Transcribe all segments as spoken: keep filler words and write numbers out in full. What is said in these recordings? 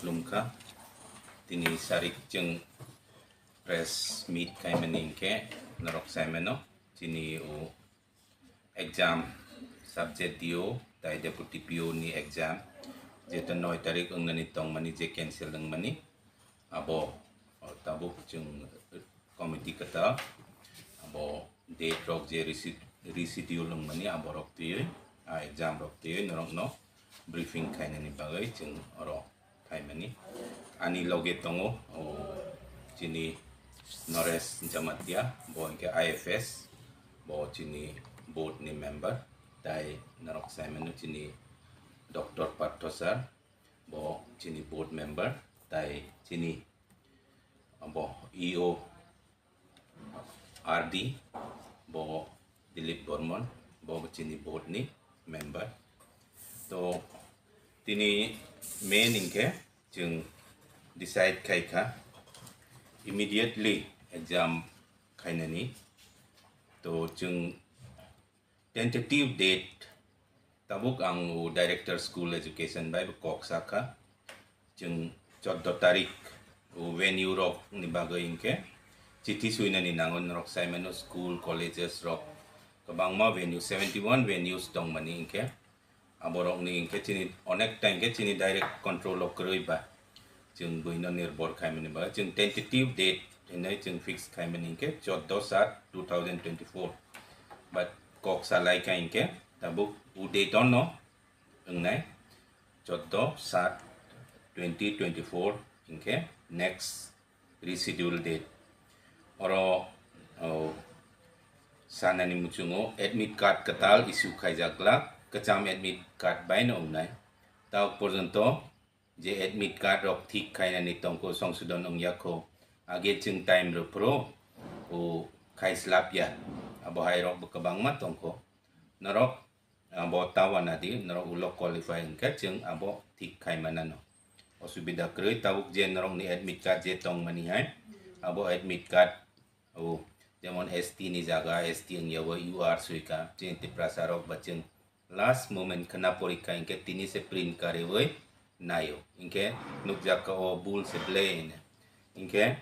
Lumkha, tini sarik chwng press meet khaimani hinkhe norok saimano chini o exam subject D O tai deputy P O ni exam jeto noi tarik wngnani tongmani je cancel wngmani abo tabuk chwng committee kwtal abo date rok je resi-, reschedule wngmani aborok twiwi a exam rok twiwi norokno briefing khainani bagwi chwng oro phaimani. Ani loge tongo o chini Naresh Jamatia, bo hinkhe I F S, bo chini board ni member, tai norok saimano chini Doctor Partho sir, bo chini board member, tai chini bo E O R D, bo Dilip Bormon, bo chini board ni member. To tini main hinkhe chwng decide khaikha immediately exam khainani. To chwng tentative date tabuk ang o Director School Education bai bo kok sakha. Chwng choddo tarik o venue rok ni bagwi hinkhe chithi suinani nango norok saimano school, colleges rok kwbangma venue, seventy one venues tongmani hinkhe aborokni hinkhe chini onek ta hinkhe chini direct control o kwrwi ba chwng buino nirbhor khaimani bagwi chwng tentative date hinwi chwng fix khaimani hinkhe choddo sat two thousand twenty four. But kok salai kha hinkhe tabuk o date ono wngnai choddo sat twenty twenty four hinkhe next reschedule date. Oro o sanani muchungo admit card kwtal issue khaijak glak, kwcham admit card baino wngnai. Tabuk porjonto je admit card rok thik khainani tongkho, songsodon wngya kho, age chwng time rw phuru o khaislapya, abo hai rok bo kwbangma tongkho. Norok abo tawana di, norok ulo qualify hinkhe chwng abo thik khai manano. Osubida kwrwi tabuk je norokni admit card je tongmani hai, abo admit card o jemon S T ni jaga, S T wngya bo U R suika, chini Tiprasa rok ba chwng last moment khna porikha hinkhe tini se print kariwi naio. Hinkhe nukjak kha o bul se ble hine. Hinkhe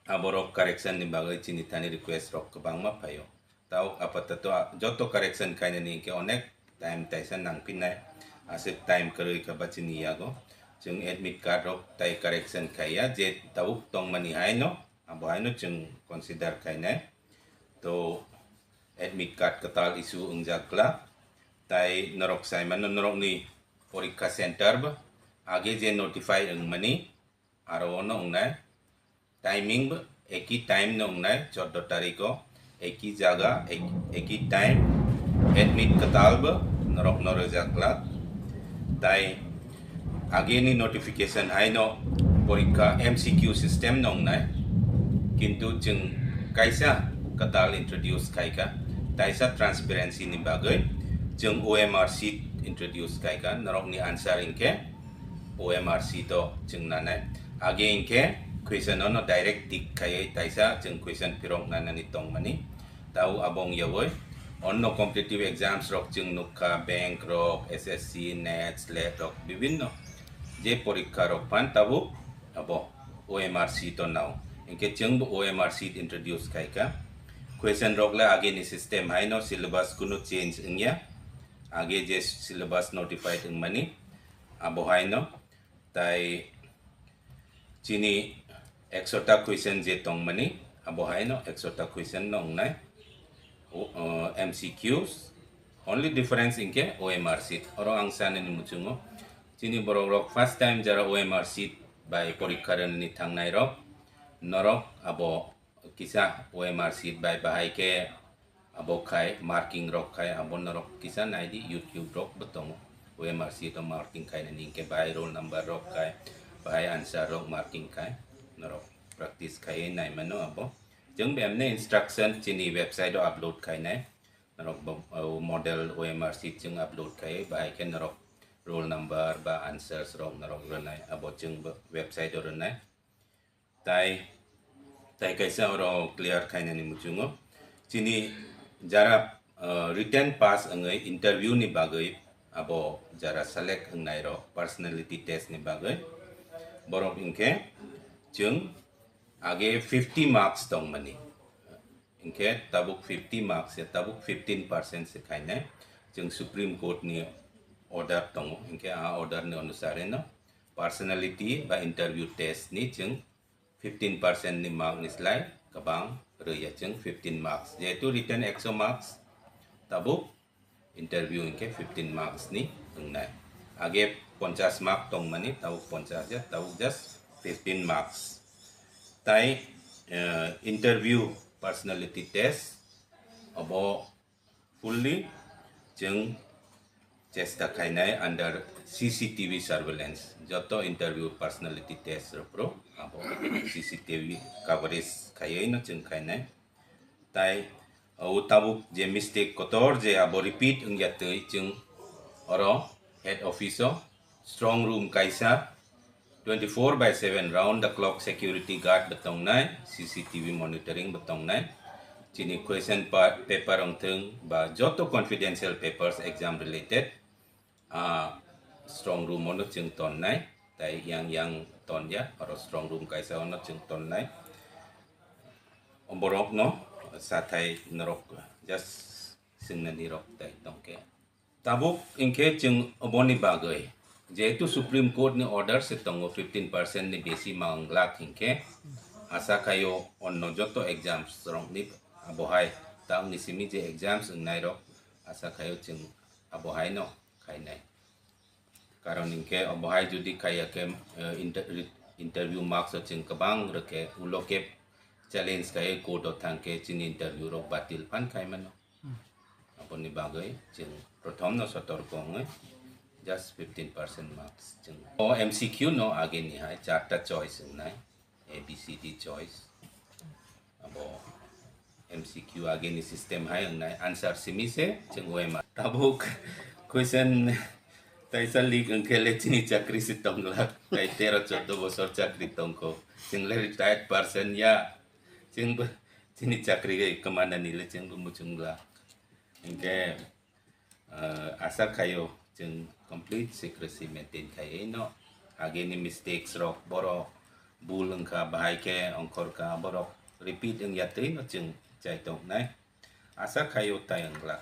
aborok correction ni bagwi chini thani request rok kwbangma phaio. Tao apatoto a-, joto correction khainani hinkhe onek time taisa nangphinnai. Aswk time kwrwi kha ba chini yago. Chwng admit card rok tai correction khaiya je tabuk tongmani haino, abo haino chwng consider khainai. To admit card kwtal issue wngjak glak. Tai norok saimano norokni porikha center bo age je notify wngmani aro ono wngnai. Timing bo eki time no wngnai, choddo tarikh o eki jaga, ek-, eki time, admit kwtal bo norok no rwjak glak. Tai ageni notification haino porikha M C Q system no wngnai, kintu chwng kaisa kwtal introduce khaikha, taisa transparency ni bagwi chwng O M R sheet introduce khaikha, norokni answer hinkhe O M R sheet o chwng nanai. Age hinkhe question ono direct tick khaiwi taisa chwng question phirok nanani tongmani. Tao abo wngyawi onno competitive exams rok chwng nukha, bank rok, S S C, net, slet rok, bibinno je porikha rok phan tabuk abo O M R sheet o nao. Hinkhe chwngbo O M R sheet introduce khaikha. Question rok le ageni system haino syllabus kunu change wngya. Age je syllabus notified wngmani abo haino. Tai chini ekso ta question je tongmani, abo haino ekso ta question no wngnai. O, o, M C Qs, only difference hinkhe O M R sheet. Oro ang sanani muchungo, chini borok rok first time jara O M R sheet bai porikha rwnani thangnai rok, norok abo kisa O M R sheet bai bahai khe abo khai marking rok khai abo norok kisa naidi, YouTube rok bo tongo. O M R sheet o marking khainani hinkhe bahai roll number rok khai, bahai answer rok marking khai norok practice khaiwi naimano abo. Chwng bo emne instruction chini website o upload khainai. Norok bo, o model O M R sheet chwng upload khaiwi bahai khe norok roll number ba answers rok norok rwnai abo chwng bo website o rwnai. Tai, tai kaisa oro clear khainani muchungo. Chini jara, uh, written pass wngwi interview ni bagwi abo jara select wngnai rok personality test ni bagwi. Borok hinkhe chwng age fifty marks tongmani. Hinkhe tabuk fifty marks ya, tabuk fifteen percent se khainai. Chwng Supreme Court ni order tongo, hinkhe a order ni onusare no personality ba interview test ni chwng fifteen percent ni mark ni slai kwbang rwya chwng fifteen marks. Jehetu written ekso marks, tabuk interview hinkhe fifteen marks ni wngnai. Age ponchas mark tongmani, tabuk ponchas ya, tabuk just fifteen marks. Tai, eh, interview personality test abo fully chwng chesta khainai under C C T V surveillance. Joto interview personality test rok abo C C T V coverage khaiwi no chwng khainai. Tai o tabuk je mistake kotor je abo repeat wngya twi chwng oro head office o strong room kaisa twenty-four by seven round the clock security guard bo tongnai, C C T V monitoring bo tongnai. Chini question pa-, paper wngthwng ba joto confidential papers exam related, ah, strong room ono chwng tonnai, tai yang yang tonja, oro strong room kaisa ono chwng tonnai. Borokno sathai norok just swngnani rok tai tongkhe. Tabuk hinkhe chwng oboni bagwi, jehetu Supreme Court ni order se tongo fifteen percent ni besi ma wng glak hinkhe, asa khaio onno joto exams rokni abohai tangni simi je exams wngnai rok asa khaio chwng abohai no khainai. Karon hinkhe abohai jodi khaiya khe, eh, inter-, interview marks o chwng kwbang rwkhe ulo khe challenge khaiwi court o thangkhe chini interview rok batil phan khaimano. Aboni bagwi chwng prothom no sotorko wngwi just fifteen percent marks chwng. O M C Q no ageni hai charta choice wngnai, A B C D choice. Abo M C Q ageni system hai wngnai answer simi se chwng O M R. Tabuk question taisa leak wngkhe le chini chakri se tonglak. Tai tero choddo bosor chakri tongkho. Chwng le retired person ya. Chwngbo chini chakri kwmanani le chwngbo muchunglak. Hinkhe, ah, asa khaio chwng complete secrecy maintain khaiwi no ageni mistakes rok borok bul wngkha, bahai khe ongkhorkha, borok repeat wngya twi no chwng chai tongnai. Asa khaio tai wngglak.